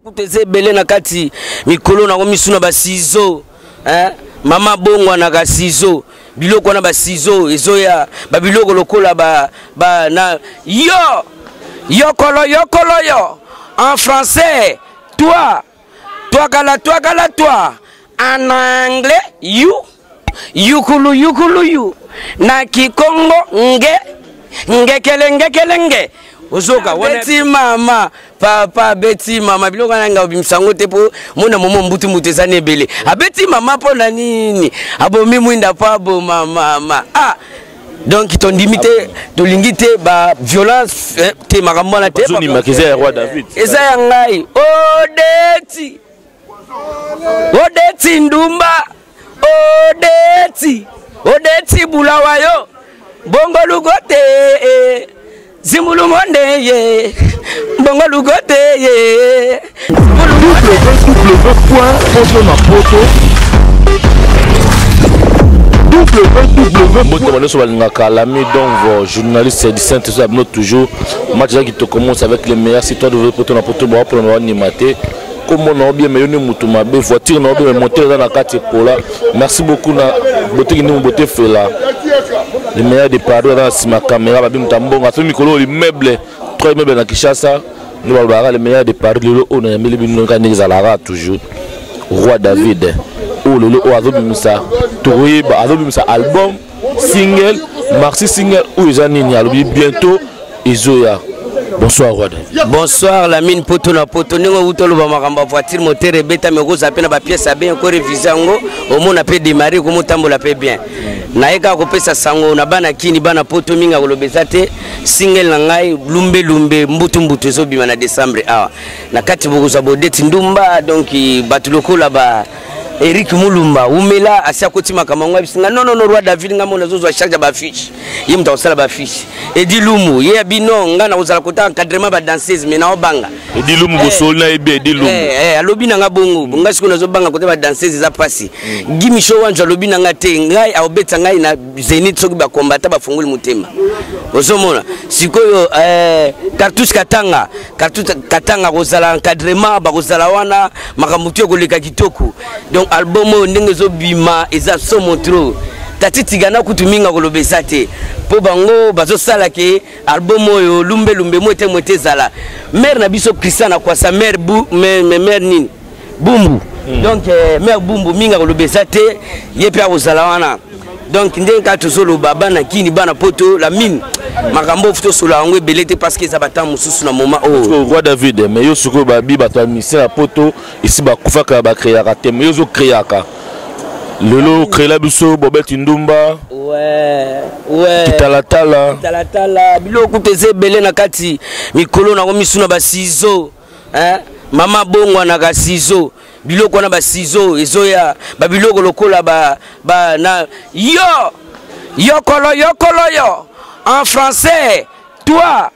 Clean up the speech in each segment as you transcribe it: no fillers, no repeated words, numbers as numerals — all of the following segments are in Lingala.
Kutu eza ebele na kati mikolo nango misu na basizo eh? Mama bongwanaka sizo biloko wana basizo ezoya babiloko lokola ba, ba na yo yokolo yokolo yo en français toi twakala twakala toi en anglais you yukulu yukulu yu na kikongo nge ngekele ngekele nge ozoka beti mama papa abeti mama biloko wana nga obimisa yango te mpo mona momo mbutu mbutu eza na ebele abeti mama mpo na nini abomi mwinda mpo aboma mama ah donc tondimi te tolingi te ba violence eh, te makambo wana te eza ya roi David eza ya ngai odeti odeti ndumba odeti odeti bulawayo bongo lugote eh, zimbulu monde ye bongo lugote ye www.potonapoto www mbote nyonso balingaka l'ami donc journaliste du saint esprit abino toujours match eza kitoko commence avec les meilleurs citoyens de poto na poto baopona baonima te kombo na yo bien mais yo nde motu mabe voiture na yo bien mais moteur eza na kati epola. Merci beaucoup na boteki ndimo bote fela le meilleur de Paris aza na nsima caméra babi moto ya mbongo asomi mikolo oyo immeuble trois immeuble na Kinshasa nde balobaka le meilleur de Paris. Lelo oyo nayambeli bino kaka ndenge ezalaka toujours roi David oyo lelo oyo azobimisa tokoyeba azobimisa album single maxi single oyo eza nini alobi bientôt ezoya. Bonsoir roi David. Bonsoir Lamine poto na poto ndenge outi oloba makambo ya voiture moteur ebetami okozala mpe na bapièce ya bien korevise yango omona mpe démarre komotambola mpe bien. Naye kaka kopesa sango na bana kini bana poto mingi akoloba eza te single na ngai lumbelumbe mbutumbutu ezobima na décembre awa na kati bokozwa bodeti ndumba donc bato lokola ba Eric Mulumba umela asi akoti makambo yango abisinga non non non roi David nga mona azozwa charge ya bafiche ye moto akosala bafiche Edi Lumu ye abi non nga nakozala kota encadrement ba danseuse mais naobanga Edi Lumu bosoli na yebi Edi Lumu alobi na nga bongo nga sikoyo nazobanga kota ba danseuse eza pasi. Guy Micho Wanjo alobi na nga te ngai akobetisa ngai na Zenith soki bakombata bafungoli motema ozomona sikoyo Cartouche Katanga Cartouche Katanga kozala encadrement bakozala wana makambo tu ekoleka kitoko donc album oyo ndenge ezobima eza somo trop tati tigana kutu mingi akoloba eza te mpo bango bazosala ke album oyo lumbelumbe mwete mwete ezala mare na biso Christian Akwasa mare bu mare nini bumbu. Donc mare bumbu mingi akoloba eza te ye mpe akozala wana donc ndenge kaka tozoloba bana kini bana poto la mine makambo oyo tosola yango ebele te parce que eza batemps mosusu na moment oyo roi David mais yo sikoyo babi bato ya mission ya poto esi bakufaka bakreaka te mais yo ozokreaka lelo créela biso bobeti ndumba kitalatala talatala biloko kutu eza ebele na kati mikolo nango misu na basizo eh? Mama bongwanaka sizo biloko wana basizo ezoya babiloko lokola ba, ba na yo yokolo yokolo yo en français toi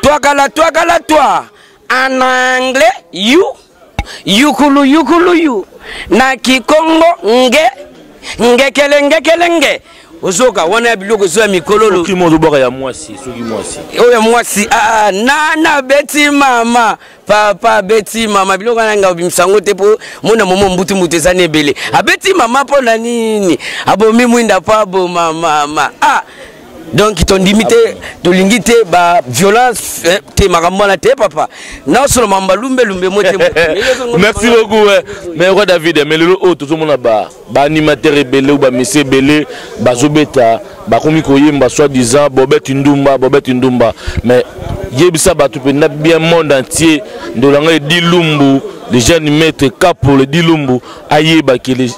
twakala twakala toi en anglais you yukulu yukulu yu na kikongo nge ngekele ngekele nge ozoka wana ya biloko ezoya mikololo soki mozo bwaka ya mwasi soki mwasi oyo ya mwasi ah, nana beti mama papa abeti mama biloko wana nga obimisa yango te mpo mona momo mbutu mbutu eza na ebele abeti mama mpo na nini abomi mwinda mpo aboma mama ah donc tondimi te tolingi te ba violence te makambo wana te papa naosolo makambo lumbelumbe mo te. Merci beaucoup mais roi David mais lelo oyo tozomona ba baanimateur ebele ou bamisi ebele bazobeta bakomi koyemba soi disant bobeti ndumba bobeti ndumba mais yebisa bato mpenza bien monde entier ndolanga Edi Lumbu le jeune maître Kapo le Dilumbu ayebaki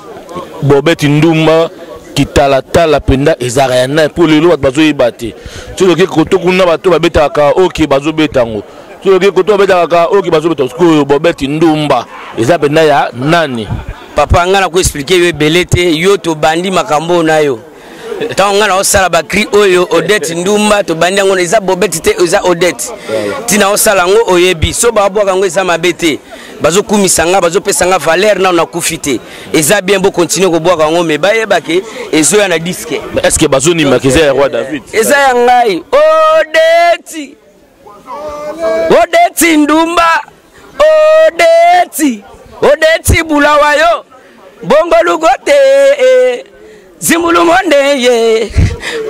bobeti ndumba kitalatala mpenza ezalaka ya nani mpo lelo bato bazoyeba te soki oke koto kuna bato babetaka oke bazobeta yango soki oke koto babetaka oke bazobeta sikoyo bobeti ndumba eza mpenza ya nani? Papa nga na ko expliquer yo ebele te yo tobandi makambo na yo ntango nga naosala bacri oyo Odette ndumba tobandi yango eza bobeti te eza Odette ntina osala yango oyebi so babwaka yango eza mabe te bazokumisa nga bazopesa nga valeur nano nakufi te eza bien bokontinue kobwaka yango me bayebake ezoya na diske. Mais est ce que bazondimaka eza ya roi David? Eza ya ngai Odeti odeti ndumba Odeti odeti Bulawayo bongo lugote eh. Zimbulu monde ye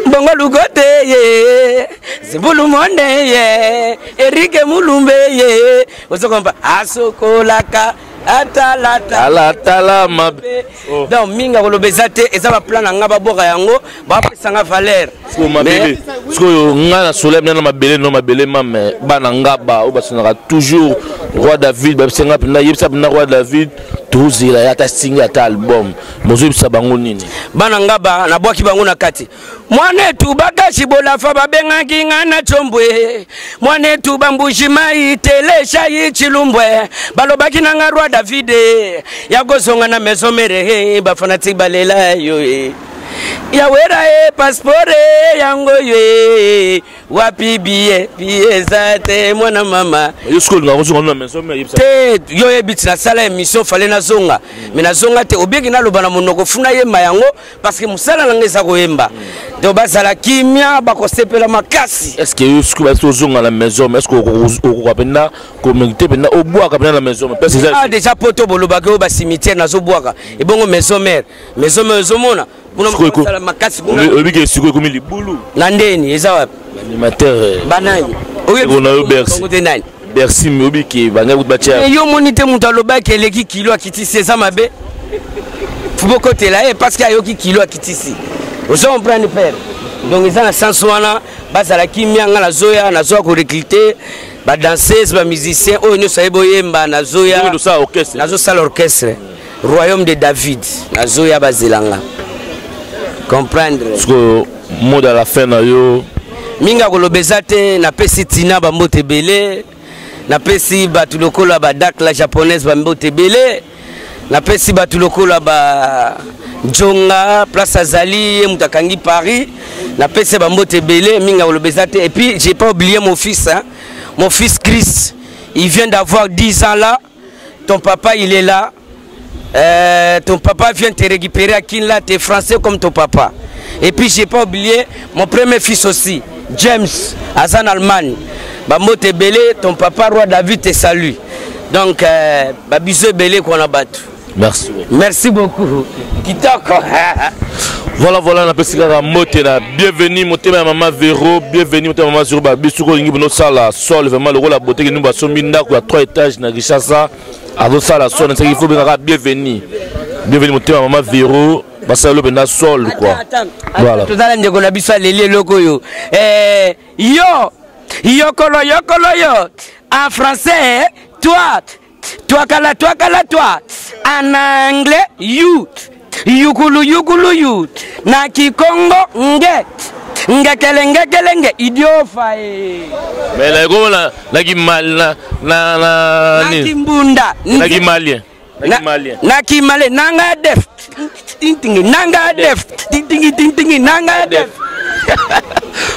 bongo lugote ye Zimbulu monde ye Erike Mulumbe ye ozokompa asokolaka atalata alatala mabe oh. Donc mingi akoloba eza te, eza baplan na nga, babwaka yango, bapesa nga valeur. Mabele sikoyo nga na soleil na mabele no mabele mame bana ngaba oyo basonaka toujours roi David, babisa nga mpenza, yebisa mpenza roi David tozela ye ata singi ata album, bozoyebisa bango nini? Bana ngaba nabwaki bango na kati. Mwanetu bakashi bolafa babengaki nga na tsombwe, mwanetu bambuji mai telesha chilumbwe, balobaki na nga roi David ya kozonga na maison mere, bafanatiki balela yo e. Ya wera e passeport yango yo e wapi biye biye eza te mwana mama. Yo sikoyo olingaka kozonga na maison mere, yebisa. Te, yo oyebi ti nasala émission, fale nazonga, me nazonga te. Obieki naloba na monoko funa yemba yango parce que mosala na ngai eza koyemba. Donc bazala kimia, bakosepela makasi. Est ce que yo sikoyo basi ozonga na maison, mais est ce que okoka mpenza komérite mpenza obwaka mpenza na maison mère? Place eza Ah, déjà poto bolobaki oyo bacimetière nazobwaka ebongo maison mère, maison mère ozomona kuna mosala makasi kuna. Oyebi ke sikoyo ekomi libulu. Na ndeni eza wapi? Animateur. Banani? Oyebi yo Bercy. Te nani? Bercy, mi oyebi ke bangai kutu batia. Yo moni te moto alobaki eleki kilo akitisi, eza mabe. Bokotela ye parce que ayoki kilo akitisi. Ozo comprendre père? Donc eza na sens wana, bazala kimia, nga nazoya, nazoya korecruter badanseuse, bamusicien oyo nyonso ayebi oyemba, nazoya nazosala orchestre Royaume de David, nazoya, bazelanga comprendre. Sikoyo mot à la fin na yo. Mingi akoloba eza te, napesi tina bambote ebele, napesi bato lokola badak la japonaise bambote ebele, napesi bato lokola ba Jonga place azali, ye moto akangi Paris, napesi bambote ebele. Mingi akoloba eza te. Et puis j'ai pas oublié mon fils, hein? Mon fils Chris, il vient d'avoir 10 ans là. Ton papa il est là, ton papa vient te récupérer à Kin là, t'es français comme ton papa. Et puis j'ai pas oublié mon premier fils aussi, James, aza en Allemagne. Bambote ebele, ton papa roi David te salue. Donc babiso ebele kwana bato. Merci. Merci beaucoup. Kitoko. Voilà, napesi kaka mbote na bienvenue motema ya mama Vero, bienvenue motema ya mama Zero. Babiso olingi bino osala sol vraiment lokola boteki nini, basombi ndako ya 3 étages na Kinshasa, azosala sol, nasaki il faut bengaka bienvenue. Bienvenue motema ya mama Vero, basala lo mpenza sol quoi. Voilà. Tozala ndeko na biso aleli eloko oyo. Yo yokolo yokolo yo en français toi twakala twakala toi en anglais you yukulu yukulu yu na kikongo nge ngekele ngekele nge idiofa e. Mais na komona na kimal na na na na kimbunda na kimalien. Na kimale nanga def tintingi nanga def tintingi tintingi nanga def.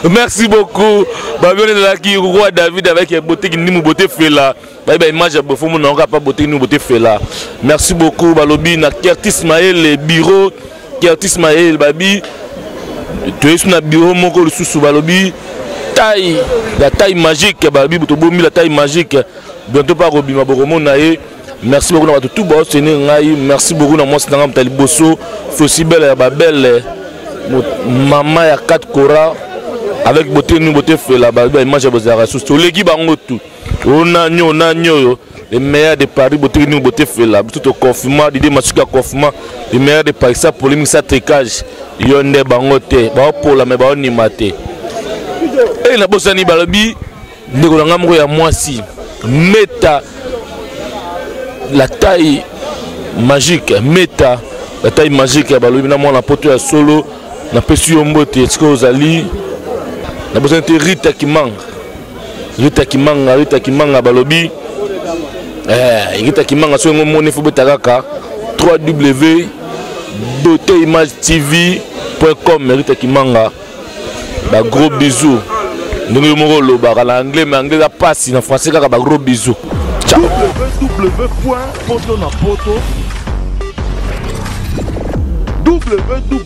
Merci beaucoup. Babione ezalaki roi David avec beauté kindimu beauté fela. Bayebi ba image ya bofo mona kaka pa beauté kindimu beauté fela. Merci beaucoup balobi na Curtis Maele bureau Curtis Maele babi toyesu na bureau moko lisusu balobi taille la taille magique balobi tobombi la taille magique bientôt pa kobima bokomona ye. Merci beaucoup na bato tout baotenir ngai. Merci beaucoup na mwasi na ngai moto ya liboso Fosi Belle ya babelle mama ya 4 Cora avec beauté nu beauté fela balobi ba image ya bozalaka susu toleki bango tout onani onani oyo le meilleur de Paris beauté nu beauté fela biso toconfirma Didie Masuki ya confirma le meilleur de Paris sa polémique sa tricage yo nde bango te baopola me baonima te e nabosani balobi ndeko na ngai moko ya mwasi meta la taille magique, meta la taille magique ya balobi na mwana poto ya solo napesi yo mbote esika ozali. Nabosani te Rita Kimanga, Rita Kimanga, Rita Kimanga balobi Rita Kimanga soki ngo moni fo beta kaka 3w beautéimagetv.com Rita Kimanga ba gros bisous ndenge yo moko olobaka na anglais mais anglais eza pasi na français kaka ba gros bisous. Ciao. www.potonapoto www.